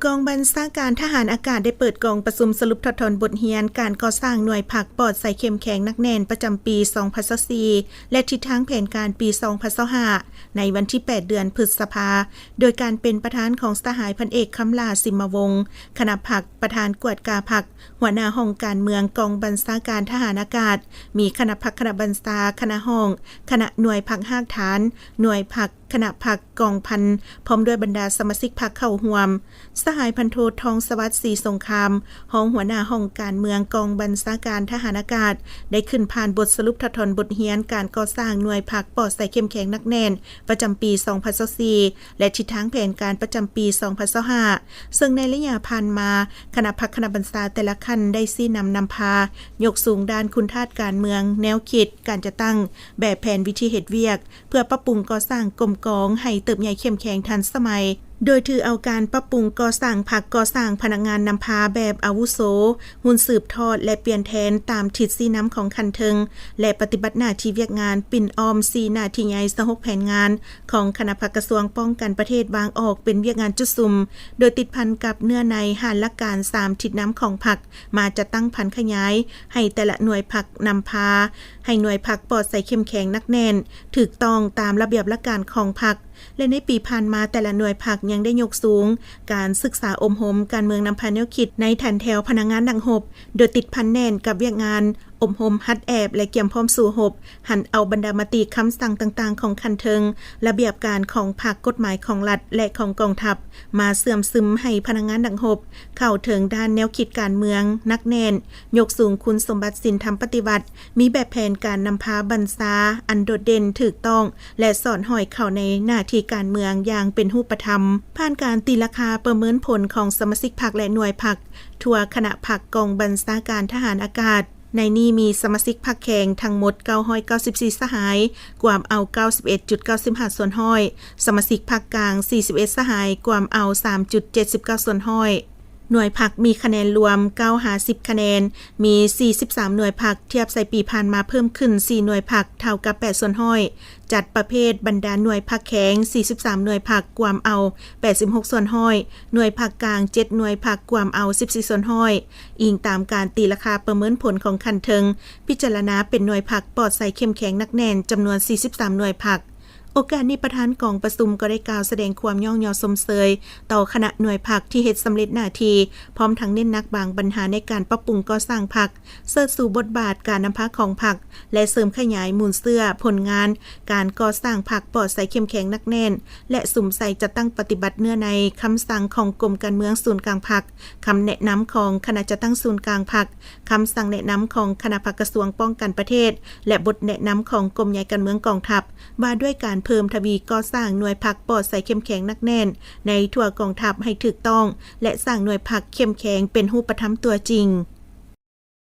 ກອງບັນຊາການທະຫານອາກາດໄດ້ເປີດກອງປະຊຸມສະຫຼຸບຖອດຖອນບົດຮຽນການກໍ່ສ້າງໜ່ວຍພັກປອດໃສເຂັ້ມແຂງໜັກແໜ້ນປະຈຳປີສອງພັນຊາວສີ່ ແລະ ທິດທາງແຜນການປີສອງພັນຊາວຫ້າ ໃນວັນທີແປດ ເດືອນພຶດສະພາ ໂດຍການເປັນປະທານຂອງສະຫາຍພັນເອກ ຄຳຫຼ້າ ສິມມະວົງ ຄະນະພັກ ປະທານກວດກາພັກ, ຫົວໜ້າຫ້ອງການເມືອງກອງບັນຊາການທະຫານອາກາດ, ມີຄະນະພັກ, ຄະນະບັນຊາ, ຄະນະຫ້ອງ, ຄະນະໜ່ວຍພັກຮາກຖານ, ໜ່ວຍພັກ, ຄະນະພັກ, ກອງພັນ ພ້ອມດ້ວຍບັນດາສະມາຊິກພັກເຂົ້າຮ່ວມ. ສະຫາຍພັນໂທ ທອງສະຫວັດ ສີສົງຄາມ ຮອງຫົວໜ້າຫ້ອງການເມືອງກອງບັນຊາການທະຫານອາກາດ ໄດ້ຂຶ້ນຜ່ານບົດສະຫຼຸບຖອດຖອນບົດຮຽນການກໍ່ສ້າງໜ່ວຍພັກປອດໃສເຂັ້ມແຂງໜັກແໜ້ນປະຈຳປີສອງພັນຊາວສີ່ ແລະ ທິດທາງແຜນການປະຈຳປີສອງພັນຊາວຫ້າ ເຊິ່ງໃນໄລຍະຜ່ານມາ ຄະນະພັກຄະນະບັນຊາແຕ່ລະຂັ້ນໄດ້ຊີ້ນຳນຳພາ ຍົກສູງດ້ານຄຸນທາດການເມືອງ, ແນວຄິດ, ການຈັດຕັ້ງ, ແບບແຜນ, ວິທີເຮັດວຽກ ເພື່ອປັບປຸງກໍ່ສ້າງກົມກອງໃຫ້ເຕີບໃຫຍ່ເຂັ້ມແຂງທັນສະໄໝ, ໂດຍຖືເອົາການປັບປຸງກໍ່ສ້າງພັກ, ກໍ່ສ້າງພະນັກງານນຳພາແບບອາວຸໂສ, ຮຸ່ນສືບທອດ ແລະ ປ່ຽນແທນຕາມທິດຊີ້ນຳຂອງຂັ້ນເທິງ ແລະ ປະຕິບັດໜ້າທີ່ວຽກງານປິ່ນອ້ອມສີ່ໜ້າທີ່ໃຫຍ່ ຊາວຫົກແຜນງານ ຂອງຄະນະພັກກະຊວງປ້ອງກັນປະເທດວາງອອກເປັນວຽກງານຈຸດສຸມ, ໂດຍຕິດພັນກັບເນື້ອໃນຫ້າຫຼັກການສາມທິດນຳຂອງພັກ ມາຈັດຕັ້ງຜັນຂະຫຍາຍໃຫ້ແຕ່ລະໜ່ວຍພັກນຳພາ ໃຫ້ໜ່ວຍພັກປອດໃສເຂັ້ມແຂງໜັກແໜ້ນ, ຖືກຕ້ອງຕາມລະບຽບຫຼັກການຂອງພັກ ແລະ ໃນປີຜ່ານມາແຕ່ລະໜ່ວຍພັກຍັງໄດ້ຍົກສູງການສຶກສາອົບຮົມການເມືອງນຳພາແນວຄິດໃນຖັນແຖວພະນັກງານນັກຮົບ, ໂດຍຕິດພັນແໜ້ນກັບວຽກງານອົບຮົມຫັດແອບ ແລະ ກຽມພ້ອມສູ້ຮົບ, ຫັນເອົາບັນດາມະຕິຄຳສັ່ງຕ່າງໆຂອງຂັ້ນເທິງ, ລະບຽບການຂອງພັກ, ກົດໝາຍຂອງລັດ ແລະ ຂອງກອງທັບ ມາເຊື່ອມຊຶມໃຫ້ພະນັກງານນັກຮົບເຂົ້າເຖິງດ້ານແນວຄິດການເມືອງໜັກແໜ້ນ, ຍົກສູງຄຸນສົມບັດສິນທຳປະຕິວັດ, ມີແບບແຜນການນຳພາບັນຊາອັນໂດດເດັ່ນ, ຖືກຕ້ອງ ແລະ ສອດຫ້ອຍເຂົ້າໃນໜ້າທີ່ການເມືອງຢ່າງເປັນຮູບປະທຳ. ຜ່ານການຕີລາຄາປະເມີນຜົນຂອງສະມາຊິກພັກ ແລະ ໜ່ວຍພັກທົ່ວຄະນະພັກກອງບັນຊາການທະຫານອາກາດ, ໃນນີ້ມີສະມາຊິກພັກແຂງທັງໝົດເກົ້າຮ້ອຍເກົ້າສິບສີ່ສະຫາຍ, ກວມເອົາເກົ້າສິບເອັດຈຸດເກົ້າສິບຫ້າສ່ວນຮ້ອຍ, ສະມາຊິກພັກກາງສີ່ສິບເອັດສະຫາຍ, ກວມເອົາສາມຈຸດເຈັດສິບເກົ້າສ່ວນຮ້ອຍ. ໜ່ວຍພັກມີຄະແນນລວມເກົ້າຫາສິບຄະແນນ, ມີສີ່ສິບສາມໜ່ວຍພັກ, ທຽບໃສ່ປີຜ່ານມາເພີ່ມຂຶ້ນສີ່ໜ່ວຍພັກ, ເທົ່າກັບແປດສ່ວນຮ້ອຍ. ຈັດປະເພດບັນດາໜ່ວຍພັກແຂງສີ່ສິບສາມໜ່ວຍພັກ, ກວມເອົາແປດສິບຫົກສ່ວນຮ້ອຍ, ໜ່ວຍພັກກາງເຈັດໜ່ວຍພັກ, ກວມເອົາສິບສີ່ສ່ວນຮ້ອຍ. ອີງຕາມການຕີລາຄາປະເມີນຜົນຂອງຂັ້ນເທິງ, ພິຈາລະນາເປັນໜ່ວຍພັກປອດໃສເຂັ້ມແຂງໜັກແໜ້ນຈຳນວນສີ່ສິບສາມໜ່ວຍພັກ. ໂອກາດນີ້ ປະທານກອງປະຊຸມກໍໄດ້ກ່າວສະແດງຄວາມຍ້ອງຍໍຊົມເຊີຍຕໍ່ຄະນະໜ່ວຍພັກທີ່ເຮັດສຳເລັດໜ້າທີ່, ພ້ອມທັງເນັ້ນໜັກບາງບັນຫາໃນການປັບປຸງກໍ່ສ້າງພັກ, ເຊີດຊູບົດບາດການນຳພາຂອງພັກ ແລະ ເສີມຂະຫຍາຍມູນເຊື້ອຜົນງານການກໍ່ສ້າງພັກປອດໃສເຂັ້ມແຂງໜັກແໜ້ນ ແລະ ສຸມໃສ່ຈັດຕັ້ງປະຕິບັດເນື້ອໃນຄຳສັ່ງຂອງກົມການເມືອງສູນກາງພັກ, ຄຳແນະນຳຂອງຄະນະຈັດຕັ້ງສູນກາງພັກ, ຄຳສັ່ງແນະນຳຂອງຄະນະພັກກະຊວງປ້ອງກັນປະເທດ ແລະ ບົດແນະນຳຂອງກົມໃຫຍ່ການເມືອງກອງທັບ ວ່າດ້ວຍການເພີ່ມທະວີກໍ່ສ້າງໜ່ວຍພັກປອດໃສເຂັ້ມແຂງໜັກແໜ້ນໃນທົ່ວກອງທັບໃຫ້ຖືກຕ້ອງ ແລະ ສ້າງໜ່ວຍພັກເຂັ້ມແຂງເປັນຮູບປະທຳຕົວຈິງ.